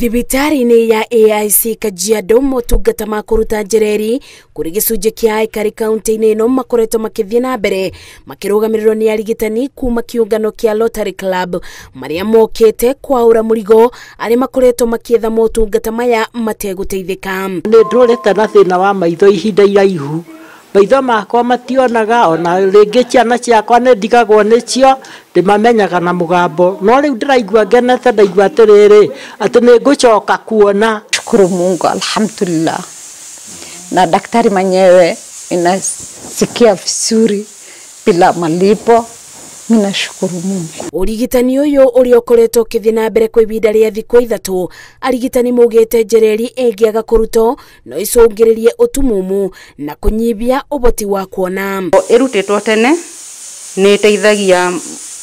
Thibitarĩ-inĩ ya AIC Kajiado motungata ma kũruta njereri kũrĩ gĩcunjĩ kĩa aikari kaunti-inĩ ĩno makoretwo makĩthiĩ na mbere makĩrũgamĩrĩrwo nĩ arigitani kuma kĩũngano kĩa Rotary Club marĩa mokĩte kwaũra mũrigo arĩa makoretwo makĩetha motungata maya mategũteithĩka. Nĩ ndũrĩte na thĩna wa maitho ihinda iraihu, maitho makwa mationaga, ona rĩngĩ ciana ciakwa nĩ ndigagwo nĩcio, ndĩmamenyaga na mũgambo, no rĩu ndĩraigua ngenete, ndaigua atĩrĩrĩ atĩ nĩ ngũcoka kuona. Shukuru Mungu, alhamdulillah, na daktari mwenyewe inasikia vizuri bila malipo. Mimi nashukuru Mungu. Ũrigitani ũyũ ũrĩa ũkoretwo ũkĩthiĩ na mbere kwa ihinda rĩa thikũ 3, arigitani maugĩte njereri ĩngĩaga kũrutwo no icũngĩrĩrie ũtumumu na kũnyibia ũhoti wa kuona. Ĩrutĩtwo tene nĩ ĩteithagia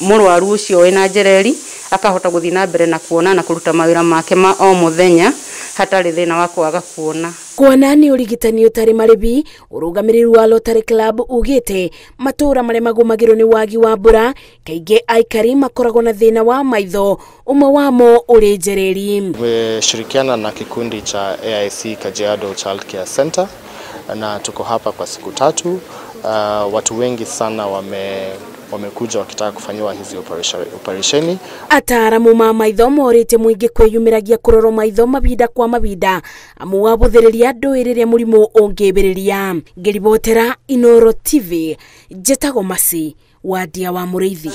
mũrwaru ũcio wĩna njereri akahota gũthiĩ na mbere na kuona na kũruta mawĩra make ma o mũthenya hatarĩ thĩna wa kwaga kuona. Kuona nĩ ũrigitani ũtarĩ marĩbi, ũrũgamĩrĩri wa Rotary Club ugĩte matũũra marĩa magũmagĩrwo nĩ wagi wa mbura kaingĩ aikari makoragwo na thĩna wa maitho, ũmwe wamo ũrĩ njereri. Tumeshirikiana na kikundi cha AIC Kajiado Child Care Center na tuko hapa kwa siku 3. Watu wengi sana wamekuja wakitaka kufanyiwa hizi operesheni. Ataaramu ma maitho morĩte mũingĩ kwĩyumĩragia kũrorwo maitho mahinda kwa mahinda amu wabũthĩrĩria ndũĩ rĩrĩa mũrimũ ũngĩmbĩrĩria. Ngĩribotera Inooro TV, njĩtagwo Mercy Wandia wa Mũrĩithi.